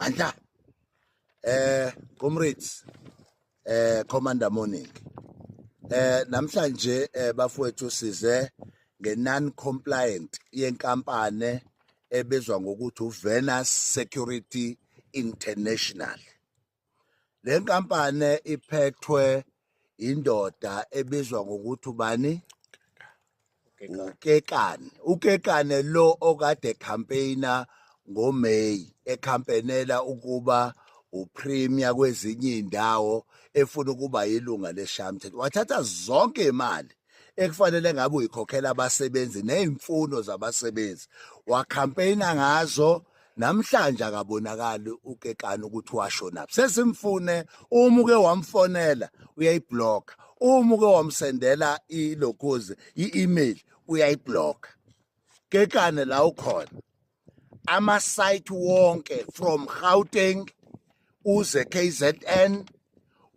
Mandla. Comrades, Commander Morning. Namhlanje bafowethu size nge non compliant yenkampane ebizwa ngokuthi uVenus Security International. Le nkampane iphethwe indoda ebizwa ngokuthi ubani? uKekane. UKekane lo okade campaigner ngoMay, ecampaignela ukuba upremier kwezinye indawo, efuna ukuba yilunga leshamthetho. Wathatha zonke imali ekufanele ngabe uyikhokhela abasebenzi nezimfuno zabasebenzi, wacampaigna ngazo. Namhlanje akabonakali uKekane ukuthi washona. Sesimfune, uma uke wamfonela uyayiblocka, uma uke wamsendela ilokhuzi i-email uyayiblocka. Kekane, la ukhona, ama-site wonke from Gauteng uze KZN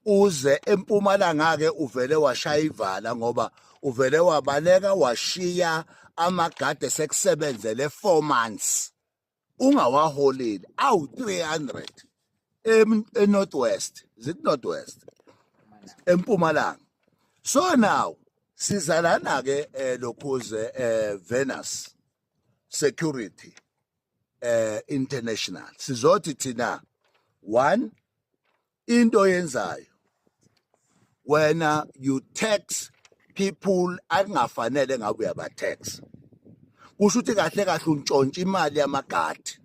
uze eMpumalanga ke, uvele washaya ivala ngoba uvele wabaleka, washiya amagade sekusebenzele 4 months ungawaholeli, awu 300 eNorthwest, is it Northwest, eMpumalanga. So now sizalana ke lokhuze Venus Security International, sizothi thina one into oyenzayo wena, you tax people akungafanele ngabe uyaba tax. Kusho ukuthi kahle kahle untshontsha imali yamagadi.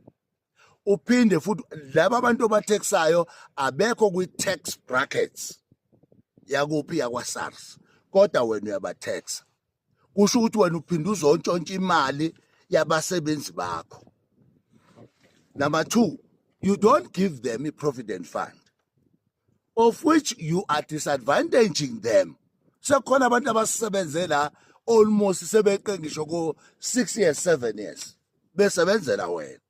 Uphinde futhi laba abantu obataxayo abekho kwi-tax brackets yakuphi, yakwa-SARS, kodwa wena uyabataxa. Kusho ukuthi wena uphinde uzontshontsha imali yabasebenzi bakho. Number 2, you don't give them a provident fund, of which you are disadvantaging them. Sekukhona abantu abasebenzela almost sebeqe ngisho ko 6 years, 7 years besebenzela wena,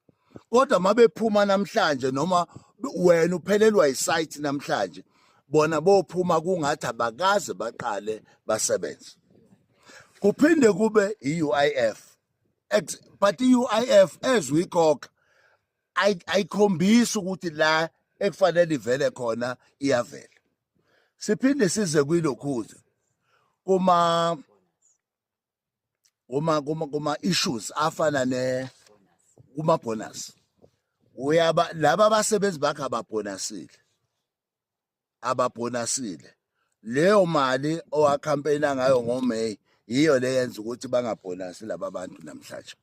kodwa mabephuma namhlanje noma wena uphelelwa isite namhlanje, bona bophuma kungathi abakaze baqale basebenze. Kuphinde kube i-UIF, but i-UIF as uyikhokha ayikhombisi ukuthi la ekufanele ivele khona iyavela. Siphinde size kwilokhuze kuma issues afana ne kuma bonus. Uyaba laba abasebenzi bakhe ababonasile, ababonasile. Leyo mali owacampaigna ngayo ngoMay yiyo le yenza ukuthi bangabonasi laba bantu namhlanje.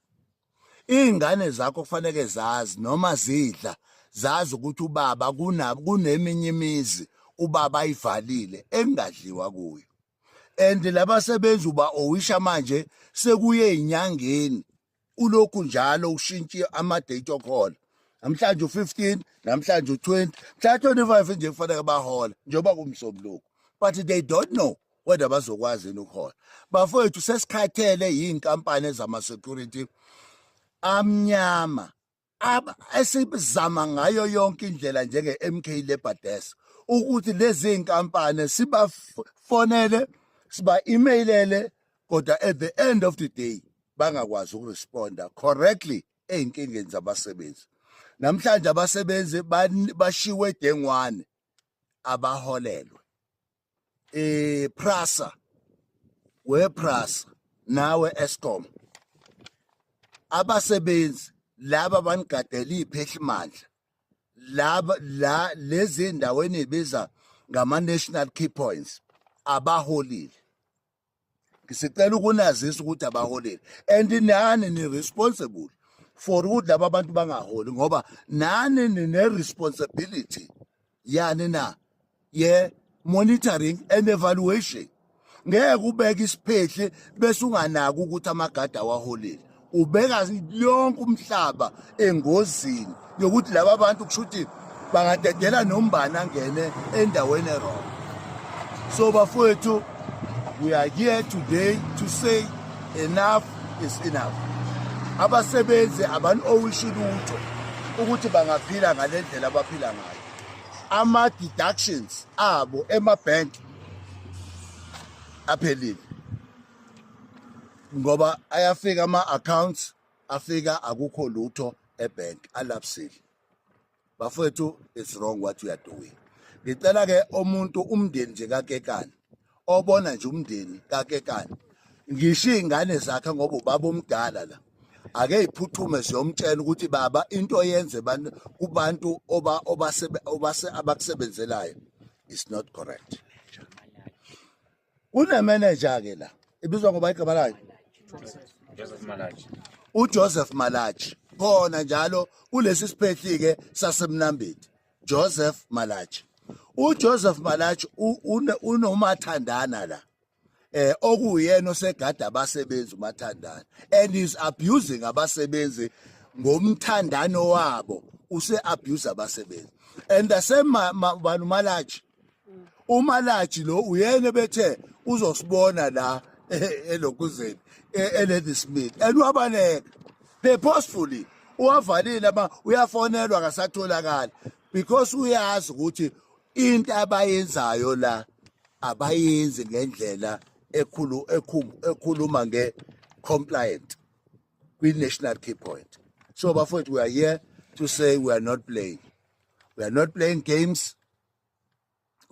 Iy'ngane zakho kufanele zazi noma zidla, zazi ukuthi ubaba kuneminye imizi ubaba ayivalile engadliwa kuyo. And labasebenzi uba owisha manje sekuye ezinyangeni, ulokhu njalo ushintshe ama-date okuhola. Namhlanje u-15, namhlanje u-20, mhla 25 nje kufanele bahola njengoba kumsombuluko, but they don't know whether bazokwazi yini ukuhola. Bafowethu, sesikhathele yiy'nkampani ezama-security amnyama esizama ngayo yonke indlela njenge-MK Labour Desk ukuthi lezi zinkampani sibafonele, siba-emailele, kodwa at the end of the day bangakwazi ukuresponda correctly ey'nkingeni zabasebenzi. Namhlanje abasebenzi bashiwe dengwane, abaholelwe. PRASA, we PRASA nawe Eskom, abasebenzi laba banigadela iphehlimandla laba la lezi ndaweni ebiza ngama national key points, abaholile. Ngisicela ukunazisa ukuthi abaholile and nani ni responsible for ukuthi laba bantu bangaholi, ngoba nani nine responsibility yani na ye monitoring and evaluation. Ngeke ubeke isiphehli bese unganaki ukuthi amagada awaholile. Ubeka lonke umhlaba engozini yokuthi laba bantu kusho ukuthi bangadedela nombani angene endaweni e-wrong. So bafowethu, we are here today to say enough is enough. Abasebenzi abani-owishi lutho ukuthi bangaphila ngale ndlela abaphila ngayo. Ama-deductions abo emabhenki aphelile ngoba ayafika ama-accounts, afika akukho lutho ebank, alapsile. Bafowethu, it's wrong what we are doing. Ngicela ke omuntu umndeni nje kaKekane, obona nje umndeni kaKekane, ngisho iy'ngane zakhe, ngoba ubaba omdala la, ake iphuthume ziyomtshela ukuthi, "Baba, into oyenze abantu kubantu oba obasebe obase abakusebenzelayo is not correct." Kune-manager ke la ibizwa ngoba igama layo Joseph Malachi. uJoseph Malachi khona njalo kulesi siphehli ke saseMnambithi. Joseph Malachi, uJoseph Malachi unomathandana la okuyena osegada abasebenzi, umathandana, and is abusing abasebenzi ngomthandano wabo, use abuse abasebenzi. And the same banu Malachi, uMalachi lo uyena bethe uzosibona la elokuzeni eLadysmith and wabaleka purposefully, uwavalile ama uyafonelwa akasatholakala because uyazi ukuthi into abayenzayo la abayenzi ngendlela ekhulu ekhuluma nge-compliant kwi-national key point. So bafowethu, we are here to say we are not playing, we are not playing games.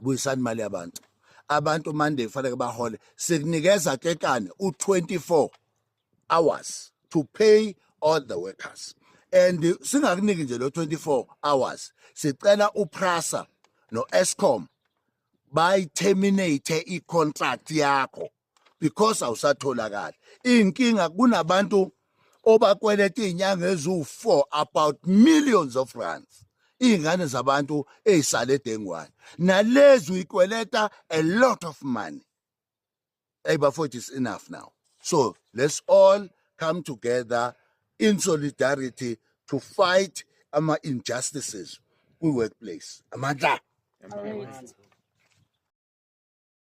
Buyisani imali yabantu. Abantu Monday kufanele bahole. Sikunikeza Kekane u24 hours to pay all the workers, and singakuniki nje lo 24 hours, sicela uPrasa noEskom bayiterminate icontract yakho because awusatholakali. Inkinga, kunabantu obakweleta izinyanga eziwu4, about millions of rands, izingane zabantu ezisale dengwane nalezi uyikweleta a lot of money. Hey bafowethu, it's enough now. So let's all come together in solidarity to fight ama injustices kwi workplace. Amandla. Alright.